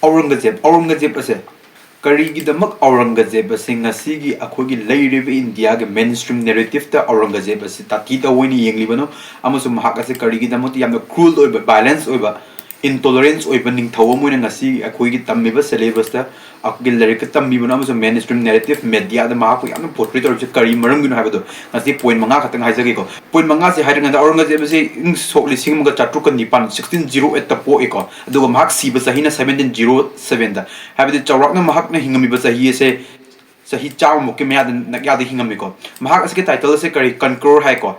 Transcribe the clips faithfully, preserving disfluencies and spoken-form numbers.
ꯑꯧꯔꯪꯒꯖꯦꯕ, ꯑꯧꯔꯪꯒꯖꯦꯕ ꯑꯁꯦ ꯀꯔꯤꯒꯤꯗꯃꯛ ꯑꯧꯔꯪꯒꯖꯦꯕ ꯑꯁꯤ ꯉꯁꯤꯒꯤ ꯑꯩꯈꯣꯏꯒꯤ ꯂꯩꯔꯤꯕ ꯏꯟꯗꯤꯌꯥꯒꯤ mainstream narrative ꯇ ꯑꯧꯔꯪꯒꯖꯦꯕ ꯑꯁꯤ ꯇꯥꯊꯤ ꯇꯧꯑꯣꯏꯅ ꯌꯦꯡꯂꯤꯕꯅꯣ, ꯑꯃꯁꯨꯡ ꯃꯍꯥꯛ ꯑꯁꯤ ꯀꯔꯤꯒꯤꯗꯃꯛꯇ ꯌꯥꯝꯅ cruel ꯑꯣꯏꯕ, violence ꯑꯣꯏꯕ, intolerance ꯑꯣꯏꯕ ꯅꯤꯡꯊꯧ ꯑꯃ ꯑꯣꯏꯅ ꯉꯁꯤ ꯑꯩꯈꯣꯏꯒꯤ ꯇꯝꯃꯤꯕ syllabus ꯇ, ꯑꯩꯈꯣꯏꯒꯤ ꯂꯥꯏꯔꯤꯛꯇ ꯇꯝꯕꯤꯕꯅꯣ, ꯑꯃꯁꯨꯡ mainstream narrative media ꯗ ꯃꯍꯥꯛꯄꯨ ꯌꯥꯝꯅ portray ꯇꯧꯔꯤꯕꯁꯦ ꯀꯔꯤ ꯃꯔꯝꯒꯤꯅꯣ ꯍꯥꯏꯕꯗꯣ ꯉꯁꯤ point ꯃꯉꯥ ꯈꯛꯇꯪ ꯍꯥꯏꯖꯒꯦꯀꯣ꯫ Point ꯃꯉꯥꯁꯦ ꯍꯥꯏꯔꯀꯥꯟꯗ, ꯑꯧꯔꯪꯒꯖꯦꯕ ꯑꯁꯤ ꯏꯪ ꯁꯣꯛ ꯂꯤꯁꯤꯡ ꯑꯃꯒ ꯆꯥꯇ꯭ꯔꯨꯛꯀ ꯅꯤꯄꯥꯟ, sixteen zero eight ꯇ ꯄꯣꯛꯏꯀꯣ, ꯑꯗꯨꯒ ꯃꯍꯥꯛ ꯁꯤꯕ ꯆꯍꯤꯅ seventeen zero seven ꯗ, ꯍꯥꯏꯕꯗꯤ ꯆꯥꯎꯔꯥꯛꯅ ꯃꯍꯥꯛꯅ ꯍꯤꯡꯉꯝꯃꯤꯕ ꯆꯍꯤ ꯑꯁꯦ ꯆꯍꯤ ꯆꯥꯝꯃꯃꯨꯛꯀꯤ ꯃꯌꯥꯗ ꯅꯛꯌꯥꯗ ꯍꯤꯡꯉꯝꯃꯤꯀꯣ꯫ ꯃꯍꯥꯛ ꯑꯁꯤꯒꯤ title ꯑꯁꯦ ꯀꯔꯤ? Conqueror ꯍꯥꯏꯀꯣ,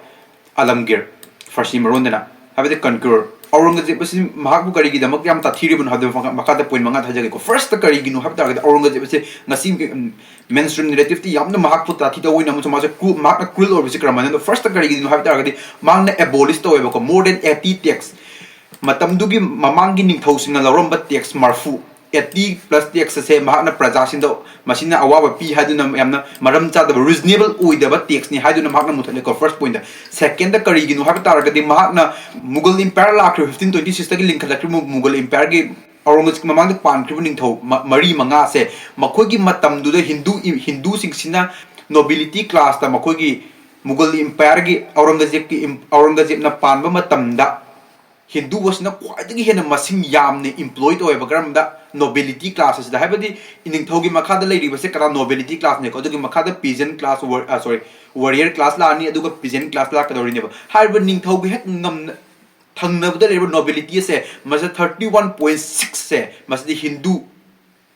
ꯑꯂꯝꯒꯤꯔ, ꯐꯥꯔꯁꯤ ꯃꯔꯣꯟꯗꯅ, ꯍꯥꯏꯕꯗꯤ conqueror꯫ ꯑꯧꯔꯪꯒꯖꯦꯕ ꯑꯁꯤ ꯃꯍꯥꯛꯄꯨ ꯀꯔꯤꯒꯤꯗꯃꯛ ꯌꯥꯝ ꯇꯥꯊꯤꯔꯤꯕꯅꯣ ꯍꯥꯏꯕꯗꯨ ꯃꯈꯥ-, ꯃꯈꯥꯗ point ꯃꯉꯥꯗ ꯍꯥꯏꯖꯒꯦꯀꯣ꯫ First ꯇ ꯀꯔꯤꯒꯤꯅꯣ ꯍꯥꯏꯕ ꯇꯥꯔꯒꯗꯤ, ꯑꯧꯔꯪꯒꯖꯦꯕ ꯑꯁꯤ ꯉꯁꯤ, ꯎꯝ, mainstream narrative ꯇ ꯌꯥꯝꯅ ꯃꯍꯥꯛꯄꯨ ꯇꯥꯊꯤ ꯇꯧꯑꯣꯏꯅ ꯑꯃꯁꯨꯡ ꯃꯥꯁꯦ cru-, ꯃꯍꯥꯛꯅ cruel ꯑꯣꯏꯕꯁꯤ ꯀꯔꯝꯍꯥꯏꯅ? First ꯇ ꯀꯔꯤꯒꯤꯅꯣ ꯍꯥꯏꯕ ꯇꯥꯔꯒꯗꯤ, ꯃꯍꯥꯛꯅ abolish ꯇꯧꯋꯦꯕꯀꯣ, more than eighty tax꯫ ꯃꯇꯝꯗꯨꯒꯤ ꯃꯃꯥꯡꯒꯤ ꯅꯤꯡꯊꯧꯁꯤꯡꯅ ꯂꯧꯔꯝꯕ tax ꯃꯔꯐꯨ, eighty plus tax ꯑꯁꯦ ꯃꯍꯥꯛꯅ ꯄ꯭ꯔꯖꯥꯁꯤꯡꯗ ꯃꯁꯤꯅ ꯑꯋꯥꯕ ꯄꯤ ꯍꯥꯏꯗꯨꯅ, ꯌꯥꯝꯅ ꯃꯔꯝ ꯆꯥꯗꯕ, reasonable ꯑꯣꯏꯗꯕ tax ꯅꯤ ꯍꯥꯏꯗꯨꯅ ꯃꯍꯥꯛꯅ ꯃꯨꯊꯠꯂꯦꯀꯣ, first point ꯇ꯫ Second ꯇ ꯀꯔꯤꯒꯤꯅꯣ ꯍꯥꯏꯕ ꯇꯥꯔꯒꯗꯤ, ꯃꯍꯥꯛꯅ Mughal Empire ꯂꯥꯛꯈ꯭ꯔꯤꯕ fifteen twenty six ꯇꯒꯤ ꯂꯤꯡꯈꯠꯂꯛꯈ꯭ꯔꯤꯕ Mughal Empire ꯒꯤ, ꯑꯧꯔꯪꯒꯖꯦꯕꯀꯤ ꯃꯃꯥꯡꯗ ꯄꯥꯟꯈ꯭ꯔꯤꯕ ꯅꯤꯡꯊꯧ ꯃ-, ꯃꯔꯤ ꯃꯉꯥꯁꯦ, ꯃꯈꯣꯏꯒꯤ ꯃꯇꯝꯗꯨꯗ ꯍꯤꯟꯗꯨ, ꯍꯤꯟꯗꯨꯁꯤꯡꯁꯤꯅ nobility class ꯇ ꯃꯈꯣꯏꯒꯤ Mughal Empire ꯒꯤ ꯑꯧꯔꯪꯒꯖꯦꯕꯀꯤ ꯏꯝ-, ꯑꯧꯔꯪꯒꯖꯦꯕꯅ ꯄꯥꯟꯕ ꯃꯇꯝꯗ ꯍꯤꯟꯗꯨ ꯑꯁꯤꯅ ꯈ꯭ꯋꯥꯏꯗꯒꯤ ꯍꯦꯟꯅ ꯃꯁꯤꯡ ꯌꯥꯝꯅ employ ꯇꯧꯋꯦꯕ꯫ ꯀꯔꯝꯕꯗ? Nobility class ꯑꯁꯤꯗ, ꯍꯥꯏꯕꯗꯤ ꯅꯤꯡꯊꯧꯒꯤ ꯃꯈꯥꯗ ꯂꯩꯔꯤꯕꯁꯦ ꯀꯅꯥ? Nobility class ꯅꯦꯀꯣ꯫ ꯑꯗꯨꯒꯤ ꯃꯈꯥꯗ peasant class, war-, ꯑ, sorry, warrior class ꯂꯥꯛꯑꯅꯤ, ꯑꯗꯨꯒ peasant class ꯂꯥꯛꯀꯗꯧꯔꯤꯅꯦꯕ꯫ ꯍꯥꯏꯔꯤꯕ ꯅꯤꯡꯊꯧꯒꯤ ꯍꯦꯛ ꯉꯝꯅ ꯊꯪꯅꯕꯗ ꯂꯩꯔꯤꯕ nobility ꯑꯁꯦ, ꯃꯁꯤꯗ thirty one point six ꯁꯦ, ꯃꯁꯤꯗꯤ ꯍꯤꯟꯗꯨ,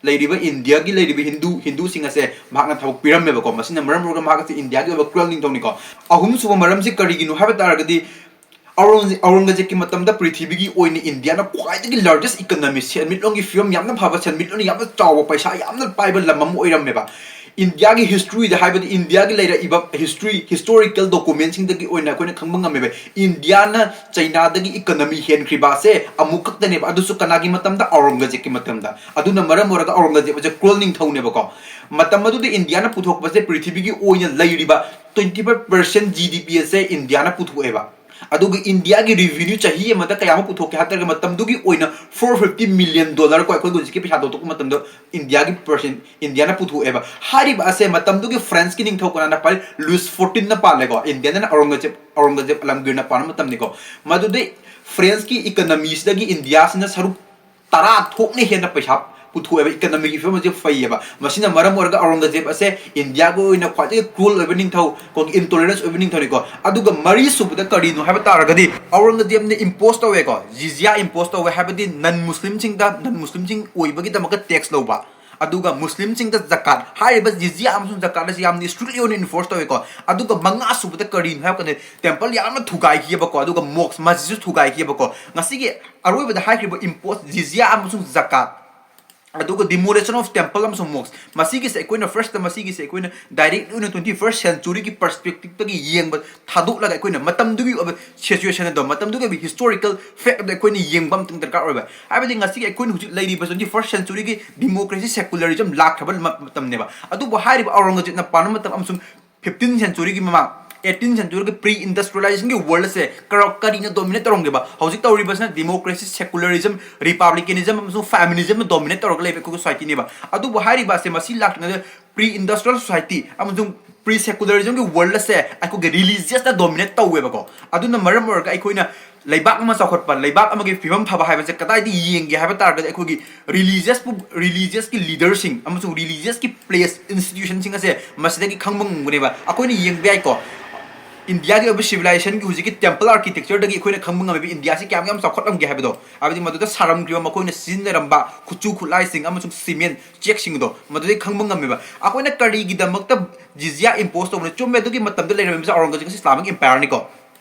ꯂꯩꯔꯤꯕ ꯏꯟꯗꯤꯌꯥꯒꯤ ꯂꯩꯔꯤꯕ ꯍꯤꯟꯗꯨ, ꯍꯤꯟꯗꯨꯁꯤꯡ ꯑꯁꯦ ꯃꯍꯥꯛꯅ ꯊꯕꯛ ꯄꯤꯔꯝꯃꯦꯕꯀꯣ꯫ ꯃꯁꯤꯅ ꯃꯔꯝ ꯑꯣꯏꯔꯒ ꯃꯍꯥꯛ ꯑꯁꯤ ꯏꯟꯗꯤꯌꯥꯒꯤ ꯑꯣꯏꯕ cruel ꯅꯤꯡꯊꯧꯅꯤꯀꯣ꯫ ꯑꯍꯨꯝꯁꯨꯕ ꯃꯔꯝꯁꯤ ꯀꯔꯤꯒꯤꯅꯣ ꯍꯥꯏꯕ ꯇꯥꯔꯒꯗꯤ, ꯑꯧꯔꯪ-, ꯑꯧꯔꯪꯒꯖꯦꯕꯀꯤ ꯃꯇꯝꯗ ꯄ꯭ꯔꯤꯊꯤꯕꯤꯒꯤ ꯑꯣꯏꯅ ꯏꯟꯗꯤꯌꯥꯅ ꯈ꯭ꯋꯥꯏꯗꯒꯤ largest economy, ꯁꯦꯟꯃꯤꯠꯂꯣꯟꯒꯤ ꯐꯤꯕꯝ ꯌꯥꯝꯅ ꯐꯕ, ꯁꯦꯟꯃꯤꯠꯂꯣꯟ ꯌꯥꯝꯅ ꯆꯥꯎꯕ, ꯄꯩꯁꯥ ꯌꯥꯝꯅ ꯄꯥꯏꯕ ꯂꯝ ꯑꯃ ꯑꯣꯏꯔꯝꯃꯦꯕ꯫ ꯏꯟꯗꯤꯌꯥꯒꯤ history ꯗ, ꯍꯥꯏꯕꯗꯤ ꯏꯟꯗꯤꯌꯥꯒꯤ ꯂꯩꯔꯛꯏꯕ history, historical document ꯁꯤꯡꯗꯒꯤ ꯑꯣꯏꯅ ꯑꯩꯈꯣꯏꯅ ꯈꯪꯕ ꯉꯝꯃꯦꯕ, ꯏꯟꯗꯤꯌꯥꯅ ꯆꯩꯅꯥꯗꯒꯤ economy ꯍꯦꯟꯈ꯭ꯔꯤꯕ ꯑꯁꯦ ꯑꯃꯨꯛ ꯈꯛꯇꯅꯦꯕ, ꯑꯗꯨꯁꯨ ꯀꯅꯥꯒꯤ ꯃꯇꯝꯗ? ꯑꯧꯔꯪꯒꯖꯦꯕꯀꯤ ꯃꯇꯝꯗ꯫ ꯑꯗꯨꯅ ꯃꯔꯝ ꯑꯣꯏꯔꯒ ꯑꯧꯔꯪꯒꯖꯦꯕ ꯑꯁꯦ cruel ꯅꯤꯡꯊꯧꯅꯦꯕꯀꯣ꯫ ꯃꯇꯝ ꯑꯗꯨꯗ ꯏꯟꯗꯤꯌꯥꯅ ꯄꯨꯊꯣꯛꯄꯁꯦ ꯄ꯭ꯔꯤꯊꯤꯕꯤꯒꯤ ꯑꯣꯏꯅ ꯂꯩꯔꯤꯕ twenty five percent G D P ꯑꯁꯦ ꯏꯟꯗꯤꯌꯥꯅ ꯄꯨꯊꯣꯛꯑꯦꯕ꯫ ꯑꯗꯨꯒ ꯏꯟꯗꯤꯌꯥꯒꯤ revenue ꯆꯍꯤ ꯑꯃꯗ ꯀꯌꯥꯃꯨꯛ ꯄꯨꯊꯣꯛꯀꯦ ꯍꯥꯏ ꯇꯥꯔꯒꯗꯤ, ꯃꯇꯝꯗꯨꯒꯤ ꯑꯣꯏꯅ four fifty million dollar ꯀꯣ, ꯑꯩꯈꯣꯏ ꯍꯧꯖꯤꯛꯀꯤ ꯄꯩꯁꯥꯗꯣ ꯊꯣꯛꯄ ꯃꯇꯝꯗ ꯏꯟꯗꯤꯌꯥꯒꯤ percent, ꯏꯟꯗꯤꯌꯥꯅ ꯄꯨꯊꯣꯛꯑꯦꯕ꯫ ꯍꯥꯏꯔꯤꯕ ꯑꯁꯦ ꯃꯇꯝꯗꯨꯒꯤ ꯐ꯭ꯔꯦꯟꯁꯀꯤ ꯅꯤꯡꯊꯧ ꯀꯅꯥꯅ ꯄꯥꯜꯂꯤ? ꯂꯨꯏꯁ ꯐꯣꯔꯇꯤꯟꯅ ꯄꯥꯜꯂꯦꯀꯣ꯫ ꯏꯟꯗꯤꯌꯥꯗꯅ ꯑꯧꯔꯪꯒꯖꯦꯕ, ꯑꯧꯔꯪꯒꯖꯦꯕ ꯑꯂꯝꯒꯤꯔꯅ ꯄꯥꯟꯕ ꯃꯇꯝꯅꯤꯀꯣ꯫ ꯃꯗꯨꯗꯩ ꯐ꯭ꯔꯦꯟꯁꯀꯤ economyꯁꯤꯗꯒꯤ ꯏꯟꯗꯤꯌꯥꯁꯤꯅ ꯁꯔꯨꯛ ꯇꯔꯥ ꯊꯣꯛꯅ ꯍꯦꯟꯅ ꯄꯩꯁꯥ ꯄꯨꯊꯣꯛꯑꯦꯕ꯫ Economyꯒꯤ ꯐꯤꯕꯝ ꯑꯁꯦ ꯐꯩꯌꯦꯕ꯫ ꯃꯁꯤꯅ ꯃꯔꯝ ꯑꯣꯏꯔꯒ ꯑꯧꯔꯪꯒꯖꯦꯕ ꯑꯁꯦ ꯏꯟꯗꯤꯌꯥꯒꯤ ꯑꯣꯏꯅ ꯈ꯭ꯋꯥꯏꯗꯒꯤ cruel ꯑꯣꯏꯕ ꯅꯤꯡꯊꯧ, ꯑꯩꯈꯣꯏꯒꯤ intolerance ꯑꯣꯏꯕ ꯅꯤꯡꯊꯧꯅꯤꯀꯣ꯫ ꯑꯗꯨꯒ ꯃꯔꯤꯁꯨꯕꯗ ꯀꯔꯤꯅꯣ ꯍꯥꯏꯕ ꯇꯥꯔꯒꯗꯤ, ꯑꯧꯔꯪꯒꯖꯦꯕꯅ impose ꯇꯧꯋꯦꯀꯣ, ꯖꯤꯖꯤꯌꯥ impose ꯇꯧꯋꯦ, ꯍꯥꯏꯕꯗꯤ non Muslimꯁꯤꯡꯗ, non Muslimꯁꯤꯡ ꯑꯣꯏꯕꯒꯤꯗꯃꯛꯇ tax ꯂꯧꯕ꯫ ꯑꯗꯨꯒ ꯃꯨꯁꯂꯤꯝꯁꯤꯡꯗ ꯖꯀꯥꯠ, ꯍꯥꯏꯔꯤꯕ ꯖꯤꯖꯤꯌꯥ ꯑꯃꯁꯨꯡ ꯖꯀꯥꯠ ꯑꯁꯤ ꯌꯥꯝꯅ strictly ꯑꯣꯏꯅ enforce ꯇꯧꯋꯦꯀꯣ꯫ ꯑꯗꯨꯒ ꯃꯉꯥꯁꯨꯕꯗ ꯀꯔꯤꯅꯣ ꯍꯥꯏꯕ ꯀꯥꯟꯗ, temple ꯌꯥꯝꯅ ꯊꯨꯒꯥꯏꯈꯤꯑꯕꯀꯣ, ꯑꯗꯨꯒ mosque, ꯃꯁꯖꯤꯗꯁꯨ ꯊꯨꯒꯥꯏꯈꯤꯑꯕꯀꯣ꯫ ꯉꯁꯤꯒꯤ ꯑꯔꯣꯏꯕꯗ ꯍꯥꯏꯈ꯭ꯔꯤꯕ impose, ꯖꯤꯖꯤꯌꯥ ꯑꯃꯁꯨꯡ ꯖꯀꯥꯠ, ꯑꯗꯨꯒ demolition of temple ꯑꯃꯁꯨꯡ mosque, ꯃꯁꯤꯒꯤꯁꯦ ꯑꯩꯈꯣꯏꯅ first, ꯃꯁꯤꯒꯤꯁꯦ ꯑꯩꯈꯣꯏꯅ direct ꯑꯣꯏꯅ twenty first centuryꯒꯤ perspectiveꯇꯒꯤ ꯌꯦꯡꯕ ꯊꯥꯗꯣꯛꯂꯒ, ꯑꯩꯈꯣꯏꯅ ꯃꯇꯝꯗꯨꯒꯤ ꯑꯣꯏꯕ situation ꯑꯗꯣ, ꯃꯇꯝꯗꯨꯒꯤ ꯑꯣꯏꯕ historical fact ꯑꯗꯣ ꯑꯩꯈꯣꯏꯅ ꯌꯦꯡꯕ ꯑꯃꯇꯪ ꯗꯔꯀꯥꯔ ꯑꯣꯏꯕ꯫ ꯍꯥꯏꯕꯗꯤ ꯉꯁꯤꯒꯤ ꯑꯩꯈꯣꯏꯅ ꯍꯧꯖꯤꯛ ꯂꯩꯔꯤꯕ twenty first centuryꯒꯤ democracy, secularism ꯂꯥꯛꯈ꯭ꯔꯕ ꯃ-, ꯃꯇꯝꯅꯦꯕ꯫ ꯑꯗꯨꯕꯨ ꯍꯥꯏꯔꯤꯕ ꯑꯧꯔꯪꯒꯖꯦꯕꯅ ꯄꯥꯟꯕ ꯃꯇꯝ ꯑꯃꯁꯨꯡ fifteen centuryꯒꯤ ꯃꯃꯥꯡ, eighteen centuryꯒꯤ pre industrializationꯒꯤ world ꯑꯁꯦ ꯀꯔ-, ꯀꯔꯤꯅ dominate ꯇꯧꯔꯝꯒꯦꯕ? ꯍꯧꯖꯤꯛ ꯇꯧꯔꯤꯕꯁꯤꯅ democracy, secularism, republicanism ꯑꯃꯁꯨꯡ feminismꯅ dominate ꯇꯧꯔꯒ ꯂꯩꯕ ꯑꯩꯈꯣꯏꯒꯤ societyꯅꯦꯕ꯫ ꯑꯗꯨꯕꯨ ꯍꯥꯏꯔꯤꯕ ꯑꯁꯦ ꯃꯁꯤ ꯂꯥꯛꯇ꯭ꯔꯤꯉꯩꯗ pre industrial society ꯑꯃꯁꯨꯡ pre secularismꯒꯤ world ꯑꯁꯦ ꯑꯩꯈꯣꯏꯒꯤ religiousꯅ dominate ꯇꯧꯋꯦꯕꯀꯣ꯫ ꯑꯗꯨꯅ ꯃꯔꯝ ꯑꯣꯏꯔꯒ ꯑꯩꯈꯣꯏꯅ ꯂꯩꯕꯥꯛ ꯑꯃ ꯆꯥꯎꯈꯠꯄ, ꯂꯩꯕꯥꯛ ꯑꯃꯒꯤ ꯐꯤꯕꯝ ꯐꯕ ꯍꯥꯏꯕꯁꯦ ꯀꯗꯥꯏꯗ ꯌꯦꯡꯒꯦ ꯍꯥꯏꯕ ꯇꯥꯔꯒꯗꯤ, ꯑꯩꯈꯣꯏꯒꯤ religiousꯄꯨ, religiousꯀꯤ leaderꯁꯤꯡ ꯑꯃꯁꯨꯡ religiousꯀꯤ place, institutionꯁꯤꯡ ꯑꯁꯦ ꯃꯁꯤꯗꯒꯤ ꯈꯪꯕ ꯉꯝꯒꯅꯦꯕ꯫ ꯑꯩꯈꯣꯏꯅ ꯌꯦꯡꯕ ꯌꯥꯏꯀꯣ, ꯏꯟꯗꯤꯌꯥꯒꯤ ꯑꯣꯏꯕ civilizationꯒꯤ ꯍꯧꯖꯤꯛꯀꯤ temple architectureꯗꯒꯤ ꯑꯩꯈꯣꯏꯅ ꯈꯪꯕ ꯉꯝꯃꯦꯕ ꯏꯟꯗꯤꯌꯥꯁꯤ ꯀꯌꯥꯝ ꯌꯥꯝ ꯆꯥꯎꯈꯠꯂꯝꯒꯦ ꯍꯥꯏꯕꯗꯣ꯫ ꯍꯥꯏꯕꯗꯤ ꯃꯗꯨꯗ ꯁꯥꯔꯝꯈ꯭ꯔꯤꯕ, ꯃꯈꯣꯏꯅ ꯁꯤꯖꯤꯟꯅꯔꯝꯕ ꯈꯨꯠꯁꯨ ꯈꯨꯠꯂꯥꯏꯁꯤꯡ ꯑꯃꯁꯨꯡ cement ꯆꯦꯛꯁꯤꯡꯗꯣ ꯃꯗꯨꯗꯩ ꯈꯪꯕ ꯉꯝꯃꯦꯕ꯫ ꯑꯩꯈꯣꯏꯅ ꯀꯔꯤꯒꯤꯗꯃꯛꯇ ꯖꯤꯖꯤꯌꯥ impose ꯇꯧꯕꯅꯣ? ꯆꯨꯝꯃꯦ, ꯑꯗꯨꯒꯤ ꯃꯇꯝꯗ ꯂꯩꯔꯝꯃꯤꯕꯁꯦ ꯑꯧꯔꯪꯒꯖꯦꯕ ꯑꯁꯤ Islamic empireꯅꯤꯀꯣ꯫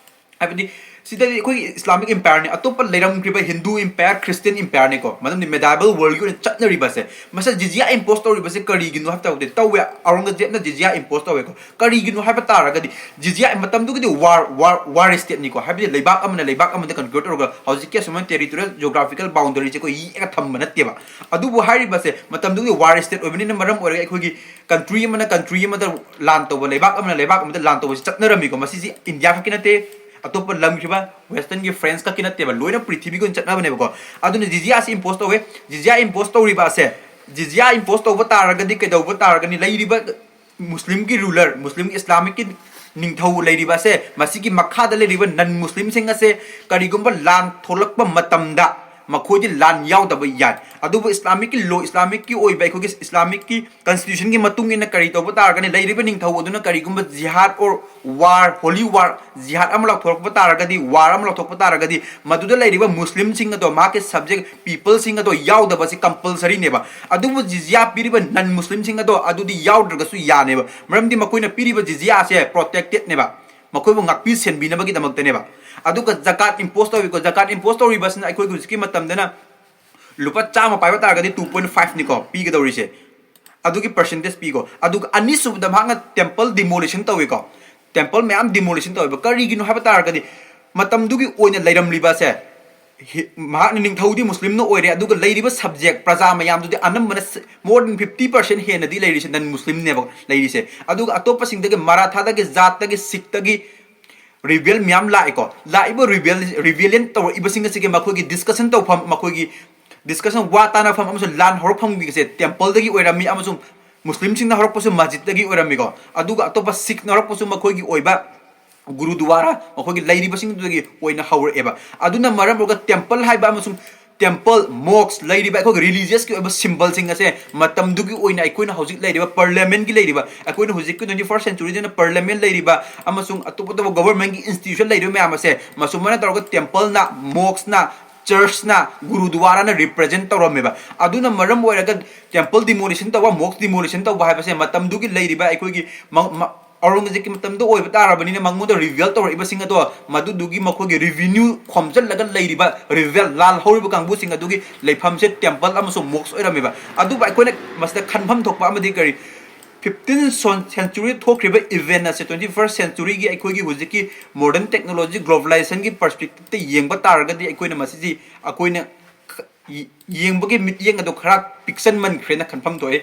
ꯍꯥꯏꯕꯗꯤ ꯁꯤꯗꯗꯤ ꯑꯩꯈꯣꯏꯒꯤ Islamic empireꯅꯤ, ꯑꯇꯣꯞꯄ ꯂꯩꯔꯝꯈ꯭ꯔꯤꯕ Hindu empire, Christian empireꯅꯤꯀꯣ꯫ ꯃꯔꯝꯗꯤ medieval worldꯒꯤ ꯑꯣꯏꯅ ꯆꯠꯅꯔꯤꯕꯁꯦ, ꯃꯁꯤ ꯖꯤꯖꯤꯌꯥ impose ꯇꯧꯔꯤꯕꯁꯦ ꯀꯔꯤꯒꯤꯅꯣ ꯍꯥꯏꯕ ꯇꯥꯔꯒꯗꯤ, ꯇꯧꯋꯦ, ꯑꯧꯔꯪꯒꯖꯦꯕꯅ ꯖꯤꯖꯤꯌꯥ impose ꯇꯧꯋꯦꯀꯣ꯫ ꯀꯔꯤꯒꯤꯅꯣ ꯍꯥꯏꯕ ꯇꯥꯔꯒꯗꯤ, ꯖꯤꯖꯤꯌꯥ ꯃꯇꯝꯗꯨꯒꯤꯗꯤ war, war, war stateꯅꯤꯀꯣ꯫ ꯍꯥꯏꯕꯗꯤ ꯂꯩꯕꯥꯛ ꯑꯃꯅ ꯂꯩꯕꯥꯛ ꯑꯃꯗ conquer ꯇꯧꯔꯒ ꯍꯧꯖꯤꯛꯀꯤ ꯑꯁꯨꯃꯥꯏꯅ territorial geographical boundaryꯁꯦ ꯑꯩꯈꯣꯏ ꯌꯦꯛꯑꯒ ꯊꯝꯕ ꯅꯠꯇꯦꯕ꯫ ꯑꯗꯨꯕꯨ ꯍꯥꯏꯔꯤꯕꯁꯦ ꯃꯇꯝꯗꯨꯒꯤ war state ꯑꯣꯏꯕꯅꯤꯅ ꯃꯔꯝ ꯑꯣꯏꯔꯒ ꯑꯩꯈꯣꯏꯒꯤ country ꯑꯃꯅ country ꯑꯃꯗ ꯂꯥꯟ ꯇꯧꯕ, ꯂꯩꯕꯥꯛ ꯑꯃꯅ ꯂꯩꯕꯥꯛ ꯑꯃꯗ ꯂꯥꯟ ꯇꯧꯕꯁꯤ ꯆꯠꯅꯔꯝꯃꯤꯀꯣ꯫ ꯃꯁꯤꯁꯤ ꯏꯟꯗꯤꯌꯥ ꯈꯛꯀꯤ ꯅꯠꯇꯦ, ꯑꯇꯣꯞꯄ ꯂꯝꯒꯤ ꯐꯤꯕꯝ, ꯋꯦꯁꯇꯔꯟꯒꯤ ꯐ꯭ꯔꯦꯟꯁ ꯈꯛꯀꯤ ꯅꯠꯇꯦꯕ, ꯂꯣꯏꯅ ꯄ꯭ꯔꯤꯊꯤꯕꯤꯒꯤ ꯑꯣꯏꯅ ꯆꯠꯅꯕꯅꯦꯕꯀꯣ꯫ ꯑꯗꯨꯅ ꯖꯤꯖꯤꯌꯥꯁꯤ ꯏꯝꯄꯣꯁ ꯇꯧꯋꯦ꯫ ꯖꯤꯖꯤꯌꯥ ꯏꯝꯄꯣꯁ ꯇꯧꯔꯤꯕ ꯑꯁꯦ, ꯖꯤꯖꯤꯌꯥ ꯏꯝꯄꯣꯁ ꯇꯧꯕ ꯇꯥꯔꯒꯗꯤ ꯀꯩꯗꯧꯕ ꯇꯥꯔꯒꯅꯤ? ꯂꯩꯔꯤꯕ ꯃꯨꯁꯂꯤꯝꯒꯤ ꯔꯨꯂꯔ, ꯃꯨꯁꯂꯤꯝꯒꯤ ꯏꯁꯂꯥꯃꯤꯛꯀꯤ ꯅꯤꯡꯊꯧ ꯂꯩꯔꯤꯕ ꯑꯁꯦ, ꯃꯁꯤꯒꯤ ꯃꯈꯥꯗ ꯂꯩꯔꯤꯕ ꯅꯟ ꯃꯨꯁꯂꯤꯝꯁꯤꯡ ꯑꯁꯦ ꯀꯔꯤꯒꯨꯝꯕ ꯂꯥꯟ ꯊꯣꯛꯂꯛꯄ ꯃꯇꯝꯗ ꯃꯈꯣꯏꯗꯤ ꯂꯥꯟ ꯌꯥꯎꯗꯕ ꯌꯥꯏ꯫ ꯑꯗꯨꯕꯨ ꯏꯁꯂꯥꯃꯤꯛꯀꯤ ꯂꯣ, ꯏꯁꯂꯥꯃꯤꯛꯀꯤ ꯑꯣꯏꯕ ꯑꯩꯈꯣꯏꯒꯤ ꯏꯁꯂꯥꯃꯤꯛꯀꯤ ꯀꯟꯁꯇꯤꯇ꯭ꯌꯨꯁꯟꯒꯤ ꯃꯇꯨꯡ ꯏꯟꯅ ꯀꯔꯤ ꯇꯧꯕ ꯇꯥꯔꯒꯅꯤ? ꯂꯩꯔꯤꯕ ꯅꯤꯡꯊꯧ ꯑꯗꯨꯅ ꯀꯔꯤꯒꯨꯝꯕ ꯖꯤꯍꯥꯗ ꯑꯣꯔ ꯋꯥꯔ, ꯍꯣꯂꯤ ꯋꯥꯔ, ꯖꯤꯍꯥꯗ ꯑꯃ ꯂꯥꯎꯊꯣꯔꯛꯄ ꯇꯥꯔꯒꯗꯤ, ꯋꯥꯔ ꯑꯃ ꯂꯥꯎꯊꯣꯛꯄ ꯇꯥꯔꯒꯗꯤ, ꯃꯗꯨꯗ ꯂꯩꯔꯤꯕ ꯃꯨꯁꯂꯤꯝꯁꯤꯡ ꯑꯗꯣ, ꯃꯍꯥꯛꯀꯤ ꯁꯕꯖꯦꯛ ꯄꯤꯄꯜꯁꯤꯡ ꯑꯗꯣ ꯌꯥꯎꯗꯕꯁꯤ ꯀꯝꯄꯜꯁꯔꯤꯅꯦꯕ꯫ ꯑꯗꯨꯕꯨ ꯖꯤꯖꯤꯌꯥ ꯄꯤꯔꯤꯕ ꯅꯟ ꯃꯨꯁꯂꯤꯝꯁꯤꯡ ꯑꯗꯣ ꯑꯗꯨꯗꯤ ꯌꯥꯎꯗ꯭ꯔꯒꯁꯨ ꯌꯥꯅꯦꯕ, ꯃꯔꯝꯗꯤ ꯃꯈꯣꯏꯅ ꯄꯤꯔꯤꯕ ꯖꯤꯖꯤꯌꯥꯁꯦ ꯄ꯭ꯔꯣꯇꯦꯛꯇꯦꯠꯅꯦꯕ, ꯃꯈꯣꯏꯕꯨ ꯉꯥꯛꯄꯤ ꯁꯦꯟꯕꯤꯅꯕꯒꯤꯗꯃꯛꯇꯅꯦꯕ꯫ ꯑꯗꯨꯒ ꯖꯀꯥꯠ ꯏꯝꯄꯣꯁ ꯇꯧꯏꯀꯣ, ꯖꯀꯥꯠ ꯏꯝꯄꯣꯁ ꯇꯧꯔꯤꯕꯁꯤꯅ ꯑꯩꯈꯣꯏꯒꯤ ꯍꯧꯖꯤꯛꯀꯤ ꯃꯇꯝꯗꯅ ꯂꯨꯄꯥ ꯆꯥꯝꯃ ꯄꯥꯏꯕ ꯇꯥꯔꯒꯗꯤ two point five ꯅꯤꯀꯣ ꯄꯤꯒꯗꯧꯔꯤꯁꯦ, ꯑꯗꯨꯒꯤ ꯄꯔꯁꯦꯟꯇꯦꯖ ꯄꯤꯀꯣ꯫ ꯑꯗꯨꯒ ꯑꯅꯤꯁꯨꯕꯗ ꯃꯍꯥꯛꯅ ꯇꯦꯝꯄꯜ ꯗꯤꯃꯣꯂꯤꯁꯟ ꯇꯧꯏꯀꯣ, ꯇꯦꯝꯄꯜ ꯃꯌꯥꯝ ꯗꯤꯃꯣꯂꯤꯁꯟ ꯇꯧꯋꯦꯕ꯫ ꯀꯔꯤꯒꯤꯅꯣ ꯍꯥꯏꯕ ꯇꯥꯔꯒꯗꯤ, ꯃꯇꯝꯗꯨꯒꯤ ꯑꯣꯏꯅ ꯂꯩꯔꯝꯂꯤꯕꯁꯦ, ꯍꯤ-, ꯃꯍꯥꯛꯅ ꯅꯤꯡꯊꯧꯗꯤ ꯃꯨꯁꯂꯤꯝꯅ ꯑꯣꯏꯔꯦ, ꯑꯗꯨꯒ ꯂꯩꯔꯤꯕ ꯁꯕꯖꯦꯛ, ꯄ꯭ꯔꯖꯥ ꯃꯌꯥꯝꯗꯨꯗꯤ ꯑꯅꯝꯕꯅ ꯁ-, more than fifty percent ꯍꯦꯟꯅꯗꯤ ꯂꯩꯔꯤꯁꯦ ꯅꯟ ꯃꯨꯁꯂꯤꯝꯅꯦꯕ ꯂꯩꯔꯤꯁꯦ꯫ ꯑꯗꯨꯒ ꯑꯇꯣꯞꯄꯁꯤꯡꯗꯒꯤ, ꯃꯔꯥꯊꯥꯗꯒꯤ, ꯖꯥꯠꯇꯒꯤ, ꯁꯤꯛꯇꯒꯤ ꯔꯤꯕꯦꯜ ꯃꯌꯥꯝ ꯂꯥꯛꯑꯦꯀꯣ꯫ ꯂꯥꯛꯏꯕ ꯔꯤꯕꯦꯜ, ꯔꯤꯕꯦꯂꯤꯌꯟ ꯇꯧꯔꯛꯏꯕꯁꯤꯡ ꯑꯁꯤꯒꯤ ꯃꯈꯣꯏꯒꯤ ꯗꯤꯁꯀꯁꯟ ꯇꯧꯐꯝ, ꯃꯈꯣꯏꯒꯤ ꯗꯤꯁꯀꯁꯟ, ꯋꯥ ꯇꯥꯅꯐꯝ ꯑꯃꯁꯨꯡ ꯂꯥꯟ ꯍꯧꯔꯛꯐꯝꯒꯤꯁꯦ ꯇꯦꯝꯄꯜꯗꯒꯤ ꯑꯣꯏꯔꯝꯃꯤ, ꯑꯃꯁꯨꯡ ꯃꯨꯁꯂꯤꯝꯁꯤꯡꯅ ꯍꯧꯔꯛꯄꯁꯨ ꯃꯁꯖꯤꯗꯇꯒꯤ ꯑꯣꯏꯔꯝꯃꯤꯀꯣ꯫ ꯑꯗꯨꯒ ꯑꯇꯣꯞꯄ ꯁꯤꯈꯅ ꯍꯧꯔꯛꯄꯁꯨ ꯃꯈꯣꯏꯒꯤ ꯑꯣꯏꯕ ꯒꯨꯔꯨꯗꯨꯋꯥꯔꯥ, ꯃꯈꯣꯏꯒꯤ ꯂꯩꯔꯤꯕꯁꯤꯡꯗꯨꯗꯒꯤ ꯑꯣꯏꯅ ꯍꯧꯔꯛꯑꯦꯕ꯫ ꯑꯗꯨꯅ ꯃꯔꯝ ꯑꯣꯏꯔꯒ ꯇꯦꯝꯄꯜ ꯍꯥꯏꯕ ꯑꯃꯁꯨꯡ ꯇꯦꯝꯄꯜ, ꯃꯣꯛꯁ ꯂꯩꯔꯤꯕ ꯑꯩꯈꯣꯏꯒꯤ ꯔꯤꯂꯤꯖꯤꯌꯁꯀꯤ ꯑꯣꯏꯕ ꯁꯤꯝꯕꯜꯁꯤꯡ ꯑꯁꯦ ꯃꯇꯝꯗꯨꯒꯤ ꯑꯣꯏꯅ ꯑꯩꯈꯣꯏꯅ ꯍꯧꯖꯤꯛ ꯂꯩꯔꯤꯕ ꯄꯥꯔꯂꯤꯌꯥꯃꯦꯟꯒꯤ ꯂꯩꯔꯤꯕ, ꯑꯩꯈꯣꯏꯅ ꯍꯧꯖꯤꯛꯀꯤ twenty first centuryꯗꯅ ꯄꯥꯔꯂꯤꯌꯥꯃꯦꯟ ꯂꯩꯔꯤꯕ ꯑꯃꯁꯨꯡ ꯑꯇꯣꯞ ꯑꯇꯣꯞꯄ ꯒꯣꯕꯔꯃꯦꯟꯒꯤ ꯏꯟꯁꯇꯤꯇ꯭ꯌꯨꯁꯟ ꯂꯩꯔꯤꯕ ꯃꯌꯥꯝ ꯑꯁꯦ, ꯃꯁꯨꯃꯥꯏꯅ ꯇꯧꯔꯒ ꯇꯦꯝꯄꯜꯅ, ꯃꯣꯛꯁꯅ, ꯆꯔꯆꯅ, ꯒꯨꯔꯨꯗꯨꯋꯥꯔꯥꯅ ꯔꯤꯄ꯭ꯔꯖꯦꯟ ꯇꯧꯔꯝꯃꯦꯕ꯫ ꯑꯗꯨꯅ ꯃꯔꯝ ꯑꯣꯏꯔꯒ ꯇꯦꯝꯄꯜ ꯗꯤꯃꯣꯂꯤꯁꯟ ꯇꯧꯕ, ꯃꯣꯛꯁ ꯗꯤꯃꯣꯂꯤꯁꯟ ꯇꯧꯕ ꯍꯥꯏꯕꯁꯦ ꯃꯇꯝꯗꯨꯒꯤ ꯂꯩꯔꯤꯕ ꯑꯩꯈꯣꯏꯒꯤ ꯃ-, ꯃ-, ꯑꯧꯔꯪꯒꯖꯦꯕꯀꯤ ꯃꯇꯝꯗ ꯑꯣꯏꯕ ꯇꯥꯔꯕꯅꯤꯅ ꯃꯉꯣꯟꯗ ꯔꯤꯕꯦꯜ ꯇꯧꯔꯛꯏꯕꯁꯤꯡ ꯑꯗꯣ, ꯃꯗꯨꯗꯨꯒꯤ ꯃꯈꯣꯏꯒꯤ ꯔꯤꯚꯤꯅ꯭ꯌꯨ ꯈꯣꯝꯖꯤꯜꯂꯒ ꯂꯩꯔꯤꯕ ꯔꯤꯕꯦꯜ, ꯂꯥꯜ ꯍꯧꯔꯤꯕ ꯀꯥꯡꯕꯨꯁꯤꯡ ꯑꯗꯨꯒꯤ ꯂꯩꯐꯝꯁꯦ ꯇꯦꯝꯄꯜ ꯑꯃꯁꯨꯡ ꯃꯣꯛꯁ ꯑꯣꯏꯔꯝꯃꯦꯕ꯫ ꯑꯗꯨꯕꯨ ꯑꯩꯈꯣꯏꯅ ꯃꯁꯤꯗ ꯈꯟꯐꯝ ꯊꯣꯛꯄ ꯑꯃꯗꯤ ꯀꯔꯤ, fifteen century ꯊꯣꯛꯈ꯭ꯔꯤꯕ ꯏꯚꯦꯟ ꯑꯁꯦ twenty first centuryꯒꯤ ꯑꯩꯈꯣꯏꯒꯤ ꯍꯧꯖꯤꯛꯀꯤ ꯃꯣꯗꯔꯟ ꯇꯦꯛꯅꯣꯂꯣꯖꯤ, ꯒ꯭ꯂꯣꯕꯦꯂꯥꯏꯖꯦꯁꯟꯒꯤ ꯄꯔꯁꯄꯦꯛꯇꯤꯞꯇ ꯌꯦꯡꯕ ꯇꯥꯔꯒꯗꯤ ꯑꯩꯈꯣꯏꯅ ꯃꯁꯤꯁꯤ ꯑꯩꯈꯣꯏꯅ ꯈ-, ꯌꯦ-, ꯌꯦꯡꯕꯒꯤ ꯃꯤꯠꯌꯦꯡ ꯑꯗꯣ ꯈꯔ ꯄꯤꯛꯁꯟꯃꯟꯈ꯭ꯔꯦꯅ ꯈꯟꯐꯝ ꯊꯣꯛꯑꯦ꯫